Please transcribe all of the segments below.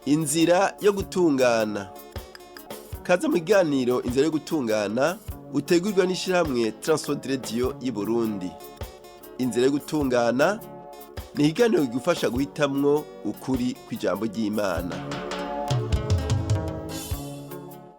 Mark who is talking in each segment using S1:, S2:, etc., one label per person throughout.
S1: Inzira yo gutungana. Kaze mu kiganiro Inzira yo gutungana utegurwa n'ishirahamwe Transworld Radio y'Uburundi. Inzira yo gutungana ni ikiganiro kigufasha guhitamwo ukuri kw'ijambo ry'Imana.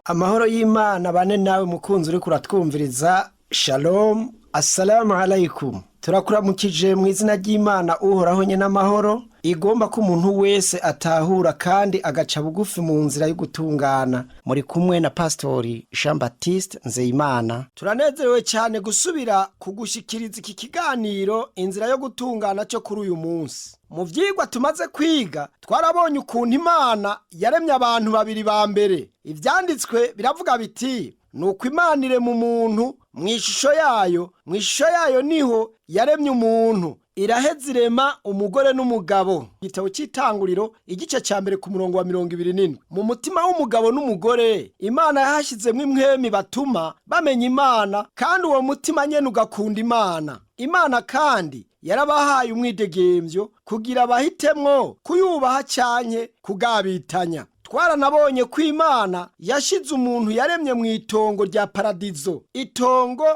S2: Amahoro y'Imana bane nawe mukunzi uriko uratwumviriza. Shalom, assalamu alaikum. Turakuramukije mu izina ry'Imana Uhoraho nye n'amahoro, igomba ko umuntu wese atahura kandi agaca bugufi mu nzira yo gutungana. Muri kumwe na Pastori Jean Baptiste Nzeyimana. Turanezerewe cyane gusubira kugushikiriza iki kiganiro Inzira yo gutungana cyo kuri uyu munsi. Mu vyigwa tumaze kwiga, twarabonye ukuntu Imana yaremye abantu babiri ba mbere. Ivyanditswe biravuga biti: "Nuko Imana irema umuntu mu ishusho yayo, mu ishusho yayo niho yaremye umuntu, iraheza irema umugore n'umugabo." Igitabo cy'Itanguriro, igice cya mbere, ku murongo wa 27. Mu mutima w'umugabo n'umugore, Imana yahashyizemo impwemu batuma bamenya Imana, kandi uwo mutima nyene ugakunda Imana. Imana kandi yarabahaye umwidegemvyo kugira bahitemwo kuyubaha canke kugabitanya. Twaranabonye ko Imana yashize umuntu yaremye mu itongo rya paradizo, itongo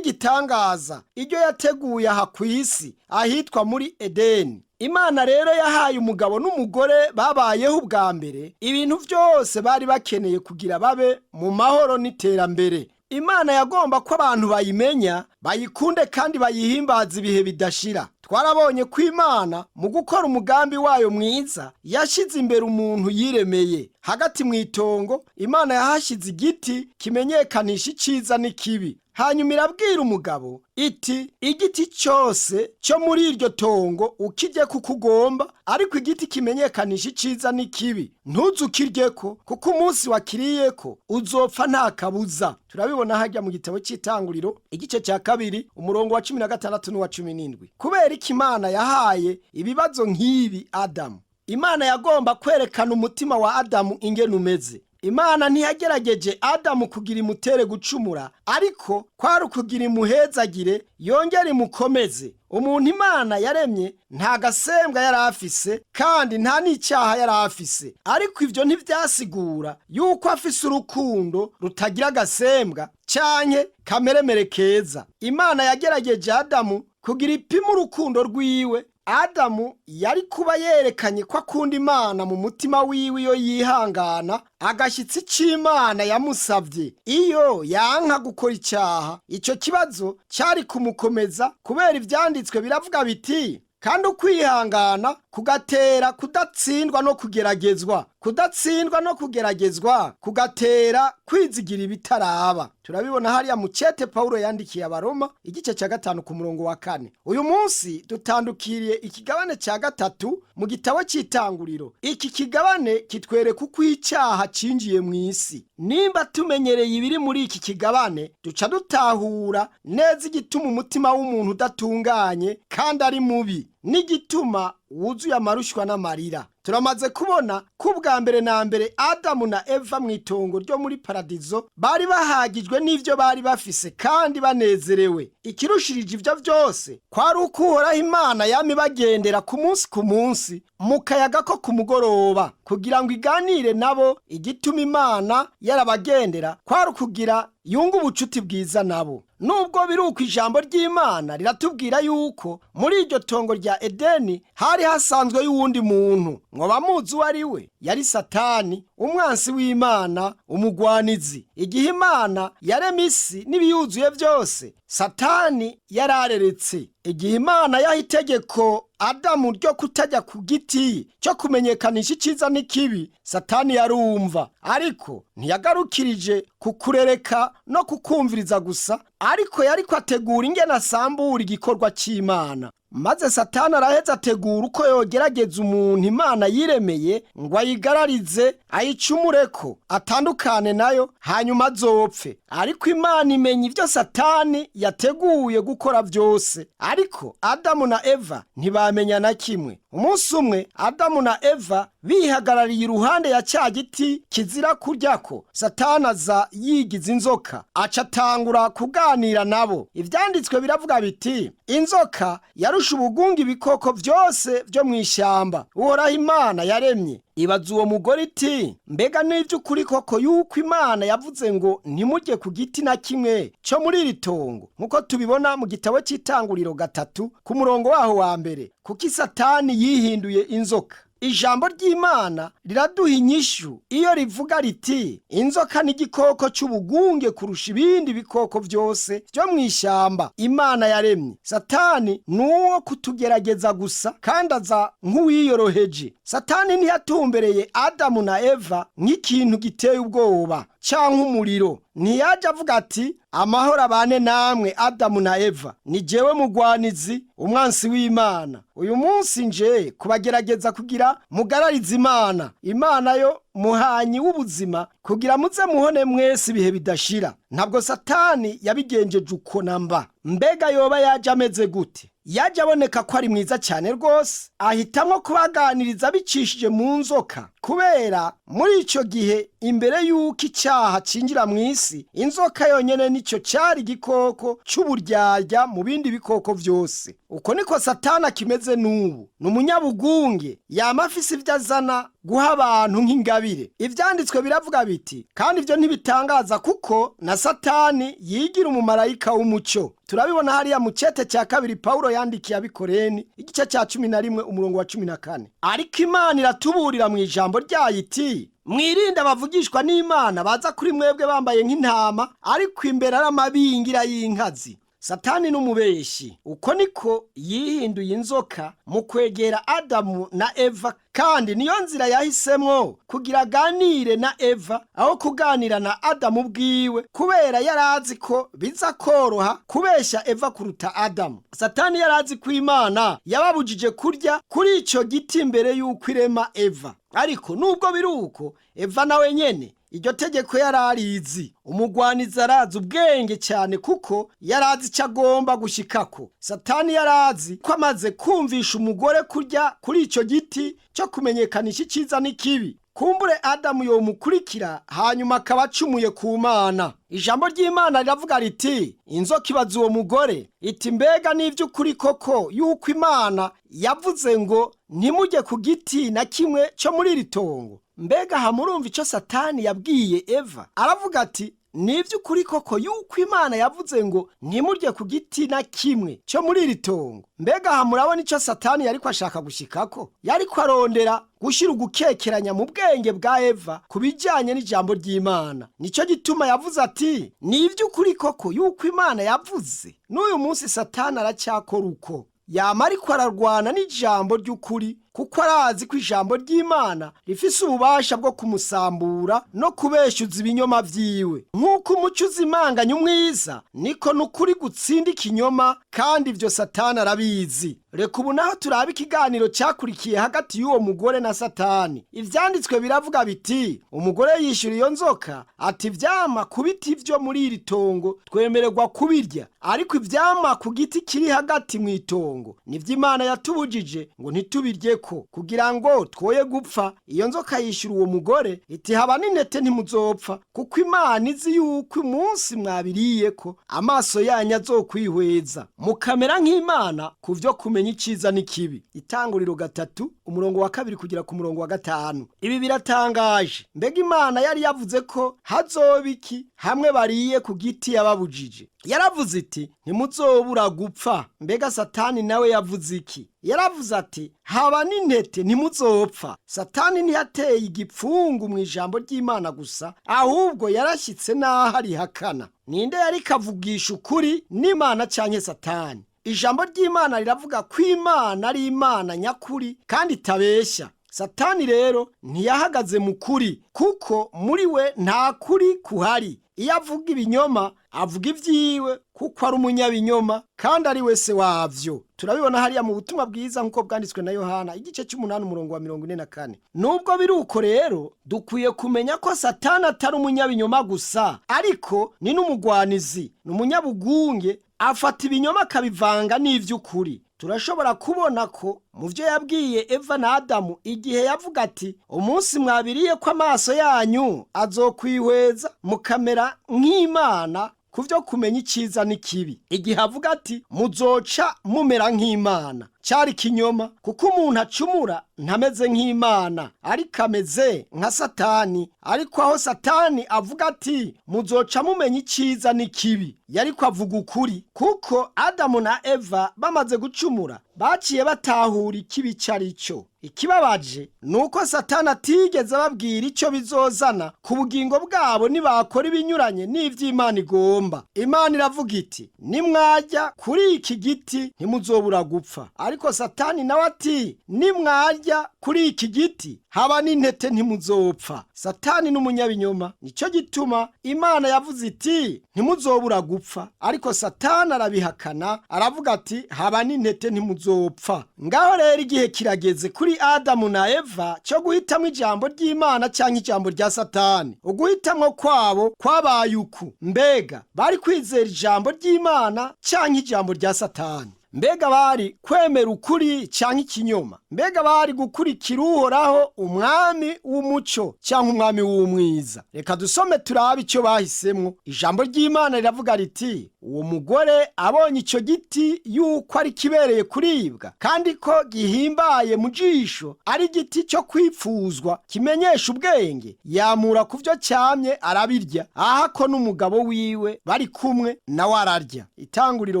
S2: ry'igitangaza iryo yateguye aha ku isi ahitwa muri Edeni. Imana rero yahaye umugabo n'umugore babayeho ubwa mbere ibintu byose bari bakeneye kugira babe mu mahoro n'iterambere. Imana yagomba ko abantu bayimenya, bayikunde kandi bayihimbaza ibihe bidashira. Twarabonye ko Imana mu gukora umugambi wayo mwiza yashyize imbere umuntu yiremeye. Hagati mu itongo, Imana yahashyize igiti kimenyekanisha iciza n'ikibi. Hanyuma irabwira umugabo iti: "Igiti cyose cyo muri iryo tongo ukirye kuko ugomba, ariko igiti kimenyekanisha iciza n'ikibi ntuzukiryeko, kuko umunsi wakiriyeko uzopfa nta kabuza." Turabibona hajya mu gitabo cy'Itanguriro, igice cya kabiri, umurongo wa 16 n'uwa 17. Kubera iki Imana yahaye ibibazo nk'ibi Adamu? Imana yagomba kwerekana umutima wa Adamu ingene umeze. Imana ntiyagerageje Adamu kugira imutere gucumura, ariko kwari ukugira imuhezagire, yongere imukomeze. Umuntu Imana yaremye nta gasembwa yari afise, kandi nta n'icyaha yari afise, ariko ibyo ntibyasigura yuko afise urukundo rutagira agasembwa canke kameremere keza. Imana yagerageje Adamu kugira ipima urukundo rwiwe. Adamu yari kuba yerekanye ko akunda Imana mu mutima wiwe iyo yihangana agashyitsi c'Imana yamusabye, iyo yanka gukora icyaha. Icyo kibazo cyari kumukomeza, kubera Ivyanditswe biravuga biti: "Kandi ukwihangana kugatera kudatsindwa no kugeragezwa, kudatsindwa no kugeragezwa kugatera kwizigira ibitaraba." Turabibona hariya mu cete Pawulo yandikiye Abaroma, igice cya gatanu, ku murongo wa 4. Uyu munsi dutandukiriye ikigabane cya gatatu mu gitabo cy'Itanguriro. Iki kigabane kitwereka uko icyaha cinjiye mu isi. Nimba tumenyereye ibiri muri iki kigabane, duca dutahura neza igituma umutima w'umuntu udatunganye kandi ari mubi, n'igituma wuzuye amarushwa n'amarira. Turamaze kubona ko ubwa mbere na mbere Adamu na Eva mu itongo ryo muri paradizo bari bahagijwe n'ivyo bari bafise kandi banezerewe. Ikirushirije ivyo byose kwari uko Uhoraho Imana yama ibagendera ku munsi ku munsi mu kayaga ko ku mugoroba kugira ngo iganire nabo. Igituma Imana yarabagendera kwari ukugira yunga ubucuti bwiza nabo. Nubwo biri uko, ijambo ry'Imana riratubwira yuko muri iryo tongo rya Edeni hari hasanzwe y'uwundi muntu. Mwoba muzi uwo ari we? Yari Satani, umwansi w'Imana, umugwanizi. Igihe Imana yarema isi n'ibiyuzuye byose, Satani yarareretse. Igihe Imana yaha itegeko Adamu ryo kutajya ku giti cyo kumenyekanisha icyiza n'ikibi, Satani yarumva, ariko ntiyagarukirije kukurereka no kukumviriza gusa, ariko yariko ategura ingene asambura igikorwa cy'Imana. Maze Satani araheza ategura uko yogerageza umuntu Imana yiremeye ngo ayigararize, ayicumureko, atandukane nayo, hanyuma azopfe. Ariko Imana imenya ibyo Satani yateguye gukora byose, ariko Adamu na Eva ntibamenya na kimwe. Umunsi umwe Adamu na Eva bihagarariye iruhande ya cya giti kizira kuryako, Satani aza yigiza inzoka, aca atangura kuganira nabo. Ivyanditswe biravuga biti: inzoka yarusha ubugunga ibikoko vyose vyo mw'ishamba Uhoraho Imana yaremye. Ibaza uwo mugore iti: mbega n'ivy'ukuri koko yuko Imana yavuze ngo ntimurye ku giti na kimwe cyo muri iri tongo? Nk'uko tubibona mu gitabo cy'Itanguriro 3 ku murongo waho wa 1. Kuki Satani yihinduye inzoka? Ijambo ry'Imana riraduha inyishu iyo rivuga riti: inzoka ni igikoko cy'ubugunge kurusha ibindi bikoko byose byo mu ishyamba Imana yaremye. Satani ni uwo kutugerageza gusa, kandi aza nk'uwiyoroheje. Satani ntiyatumbereye Adamu na Eva nk'ikintu giteye ubwoba cyangwa umuriro. Ntiyaje avuga ati: amahoro abane namwe Adamu na Eva, ni jewe mugwanizi, umwansi w'Imana. Uyu munsi nje kubagerageza kugira mugararize Imana, Imana yo muhanyi w'ubuzima, kugira muze muhone mwese ibihe bidashira. Ntabwo Satani yabigenjeje uko namba. Mbega yoba yaje ameze gute? Yaje aboneka ko ari mwiza cyane rwose, ahitamwo kubaganiriza bicishije mu nzoka, kubera muri icyo gihe imbere y'uko icyaha cinjira mu isi, inzoka yonyene nicyo cyari igikoko cy'uburyarya mu bindi bikoko byose. Uko niko Satani akimeze n'ubu, ni umunyabugunge, yama afise ibyo azana guha abantu nk'ingabire. Ivyanditswe biravuga biti: kandi ibyo ntibitangaza kuko na Satani yigira umumarayika w'umucyo. Turabibona hariya mu cete cya 2 Paulo yandikiye Abikoreni, igice cya 11 umurongo wa 14. Ariko Imana iratuburira mu ijambo ryayo iti: mwirinde abavugishwa n'Imana baza kuri mwebwe bambaye nk'intama, ariko imbere ari amabingira y'inkazi. Satani n'umubeshi. Uko niko yihinduye inzoka mu kwegera Adamu na Eva, kandi niyo nzira yahisemwo kugira aganire na Eva aho kuganira na Adamu bwiwe, kubera yarazi ko biza koroha kubesha Eva kuruta Adamu. Satani yarazi ko Imana yababujije kurya kuri ico giti mbere y'uko irema Eva. Ariko nubwo biri uko, Eva nawe nyene iryo tegeko yararizi. Umugwanizi arazi ubwenge cyane, kuko yarazi icyo agomba gushikako. Satani yarazi ko amaze kumvisha umugore kurya kuri icyo giti cyo kumenyekanisha icyiza n'ikibi, kumbure Adamu yomukurikira, hanyuma akaba acumuye ku Mana. Ijambo ry'Imana riravuga riti: inzoka ibaza uwo mugore iti: mbega n'ivy'ukuri koko yuko Imana yavuze ngo ntimujye ku giti na kimwe cyo muri iri tongo? Mbega hamurumva ico Satani yabwiye Eva? Aravuga ati: n'ivy'ukuri koko yuko Imana yavuze ngo ntimurye ku giti na kimwe cyo muri iri tongo? Mbega hamurabona ico Satani yariko ashaka gushikako? Yariko arondera gushira ugukekeranya mu bwenge bwa Eva ku bijanye n'ijambo ry'Imana. Nico gituma yavuze ati: n'ivy'ukuri koko yuko Imana yavuze. N'uyu munsi Satani aracyakora uko, yama ariko ararwana n'ijambo ry'ukuri, kuko arazi ko ijambo ry'Imana rifise ububasha bwo kumusambura no kubeshuza ibinyoma vyiwe. Nk'uko umuco uzimanganya umwiza, niko n'ukuri gutsinda ikinyoma, kandi ivyo Satani arabizi. Reka ubu naho turabe ikiganiro cyakurikiye hagati y'uwo mugore na Satani. Ivyanditswe biravuga biti: umugore yishyura iyo nzoka ati: ivyama ku biti vyo muri iri tongo twemererwa kubirya, ariko ivyama ku giti kiri hagati mw'itongo nivyo Imana yatubujije ngo ntitubiryeko, kugira ngo twoye gupfa. Iyo nzoka yishyura uwo mugore iti: haba n'intete ntimuzopfa, kuko Imana izi yuko umunsi mwabiriyeko amaso yanyu azokwihweza, mukamera nk'Imana ku vyo kumenya icyiza n'ikibi. Itanguriro 3 umurongo wa 2 kugera ku murongo wa 5. Ibi biratangaje. Mbega Imana yari yavuze ko hazoba iki hamwe bariye ku giti yababujije? Yaravuze iti: ntimuzobura gupfa. Mbega Satani nawe yavuze iki? Yaravuze ati: haba n'intete ntimuzopfa. Satani ntiyateye igipfungu mu ijambo ry'Imana gusa, ahubwo yarashyitse n'aho arihakana. Ninde yari kavugisha ukuri, n'Imana canke Satani? Ijambo ry'Imana riravuga ko Imana ari Imana nyakuri kandi itabeshya. Satani rero ntiyahagaze mu kuri, kuko muri we nta kuri kuhari. Iyo avuga ibinyoma avuga ibyiwe, kuko ari umunyabinyoma kandi ari we se wavyo. Turabibona hariya mu butumwa bwiza nk'uko bwanditswe na Yohana igice c'8 umurongo wa 44. Nubwo biri uko rero, dukwiye kumenya ko Satani atari umunyabinyoma gusa, ariko ni n'umugwanizi, ni umunyabugunge, afata ibinyoma akabivanga n'ivy'ukuri. Turashobora kubona ko mu byo yabwiye Eva na Adamu igihe yavuga ati: "Umunsi mwabiriye ko amaso yanyu azokwihweza mukamera nk'Imana ku byo kumenya icyiza n'ikibi." Igihe avuga ati: "Muzoca mumera nk'Imana," cyari kinyoma, kuko umuntu acumura ntameze nk'Imana, ariko ameze nka Satani. Ariko aho Satani avuga ati: "Muzoca mumenya icyiza n'ikibi," yariko avuga ukuri, kuko Adamu na Eva bamaze gucumura baciye batahura ikibi icyo ari cyo. Ikibabaje ni uko Satani atigeze ababwira icyo bizozana ku bugingo bwabo nibakora ibinyuranye n'iby'Imana igomba. Imana iravuga iti: "Nimwajya kuri iki giti ntimuzobura gupfa." Ariko Satani nawe ati: "Nimwajya kuri iki giti haba n'intete ntimuzopfa." Satani n'umunyabinyoma. Nicyo gituma Imana yavuze iti: "Ntimuzobura gupfa," ariko Satani arabihakana, aravuga ati: "Haba n'intete ntimuzopfa." Ngaho rero igihe kirageze kuri Adamu na Eva cyo guhitamo ijambo ry'Imana cyangwa ijambo rya Satani. Uguhitamwo kwabo kwabaye uku: mbega bari kwizera ijambo ry'Imana cyangwa ijambo rya Satani? Mbega bari kwemera ukuri cyangwa ikinyoma? Mbega bari gukurikira Uhoraho, umwami w'umuco, cyangwa umwami w'umwiza? Reka dusome turabe icyo bahisemwo. Ijambo ry'Imana riravuga riti: "Uwo mugore abonye icyo giti yuko ari kibereye kuribwa, kandi ko gihimbaye mu jisho, ari igiti cyo kwipfuzwa kimenyesha ubwenge, yamura ku byo cyamye arabirya, ahako n'umugabo wiwe bari kumwe nawe ararya." Itanguriro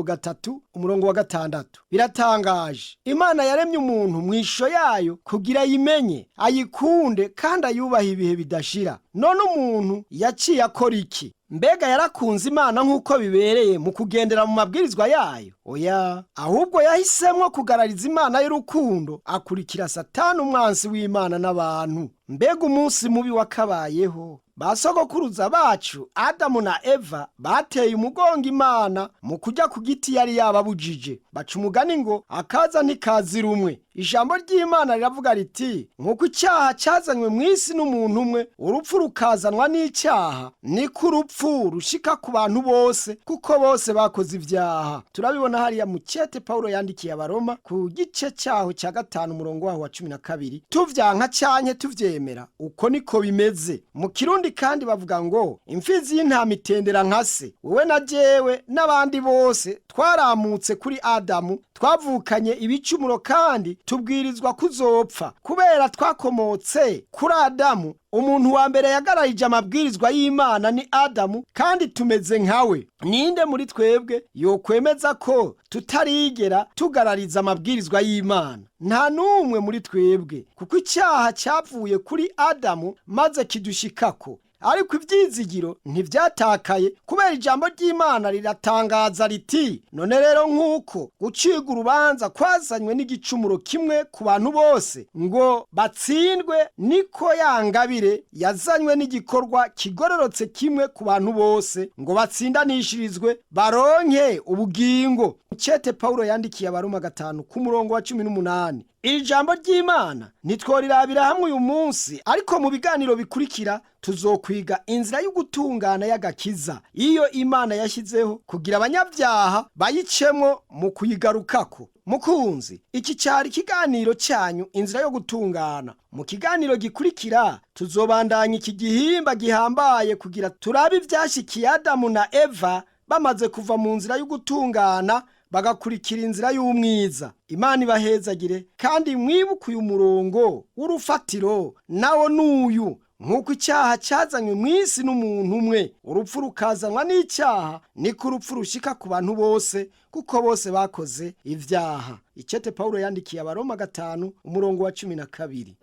S2: 3 umurongo wa 6. Biratangaje! Imana yaremye umuntu mu ishusho yayo kugira ayimenye, ayikunde kandi ayubahe ibihe bidashira. None umuntu yaciye akora iki? Mbega yarakunze Imana nk'uko bibereye mu kugendera mu mabwirizwa yayo? Oya, ahubwo yahisemwo kugarariza Imana y'urukundo, akurikira Satani, umwansi w'Imana n'abantu. Mbega umunsi mubi wakabayeho! Ba sogokuruza bacu Adamu na Eva bateye umugongo Imana mu kujya ku giti yari yababujije. Baca umugani ngo: "Akaza ntikazira umwe." Ijambo ry'Imana riravuga riti: "Nk'uko icyaha cyazanywe mu isi n'umuntu umwe, urupfu rukazanwa n'icyaha, niko urupfu rushika ku bantu bose, kuko bose bakoze ibyaha." Turabibona hariya mu cete Pawulo yandikiye Abaroma ku gice cyaho cya 5, umurongo waho wa 12. Tuvyanka canke tuvyemera, uko niko bimeze. Mu Kirundi kandi bavuga ngo: "Imfizi y'intama itendera nka se." Wowe na jewe n'abandi bose twaramutse kuri Adamu, twavukanye ibicumuro kandi tubwirizwa kuzopfa kubera twakomotse kuri Adamu. Umuntu wa mbere yagararije amabwirizwa y'Imana ni Adamu, kandi tumeze nkawe. Ninde muri twebwe yokwemeza ko tutarigera tugarariza amabwirizwa y'Imana? Nta n'umwe muri twebwe, kuko icyaha cyavuye kuri Adamu maze kidushikako. Ariko ibyizigiro ntibyatakaye, kubera ijambo ry'Imana riratangaza riti: "None rero nk'uko gucibwa urubanza kwazanywe n'igicumuro kimwe ku bantu bose ngo batsindwe, niko ya ngabire yazanywe n'igikorwa kigororotse kimwe ku bantu bose ngo batsindanishirizwe baronke ubugingo." Cete Pawulo yandikiye Abaroma 5 ku murongo wa 18. Iri jambo ry'Imana ntitworirabira hamwe uyu munsi, ariko mu biganiro bikurikira tuzokwiga inzira y'ugutungana y'agakiza iyo Imana yashyizeho kugira abanyabyaha bayicemwo mu kuyigarukako. Mukunzi, iki cyari ikiganiro cyanyu Inzira yo Gutungana. Mu kiganiro gikurikira tuzobandanya iki gihimba gihambaye kugira turabe ibyashyikiye Adamu na Eva bamaze kuva mu nzira y'ugutungana bagakurikira inzira y'umwiza. Imana ibahezagire, kandi mwibuke uyu murongo w'urufatiro, nawo n'uyu: "Nk'uko icyaha cyazanywe mu isi n'umuntu umwe, urupfu rukazanwa n'icyaha, niko urupfu rushika ku bantu bose, kuko bose bakoze ibyaha." Icete Pawulo yandikiye Abaroma 5 umurongo wa 12.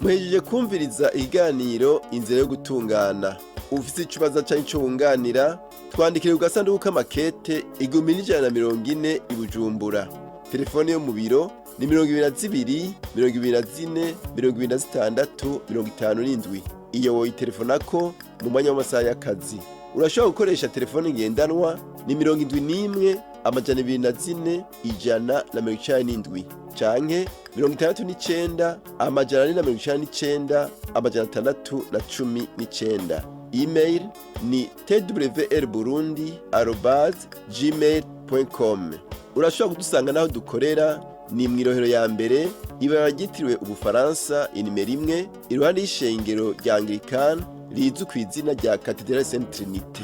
S1: Muhejeje kumviriza ikiganiro Inzira yo Gutungana. Ufise ikibazo canke ico wunganira, twandikire ku gasanduku k'amakete 1140 i Bujumbura. Telefone yo mu biro ni 22 24 26 57. Iyo woyitelefonako mu mwanya w'amasaha y'akazi. Urashobora gukoresha telefone ngendanwa ni 71 204 197 canke 69 499 619. Email ni twrburundi@gmail.com. Urashobora kudusanga n'aho dukorera ni mu Irohero ya mbere, ibara ryitiriwe Ubufaransa, inimero 1, iruhande y'ishengero rya Anglikani rizwi ku izina rya Katedrali Sainte Trinité.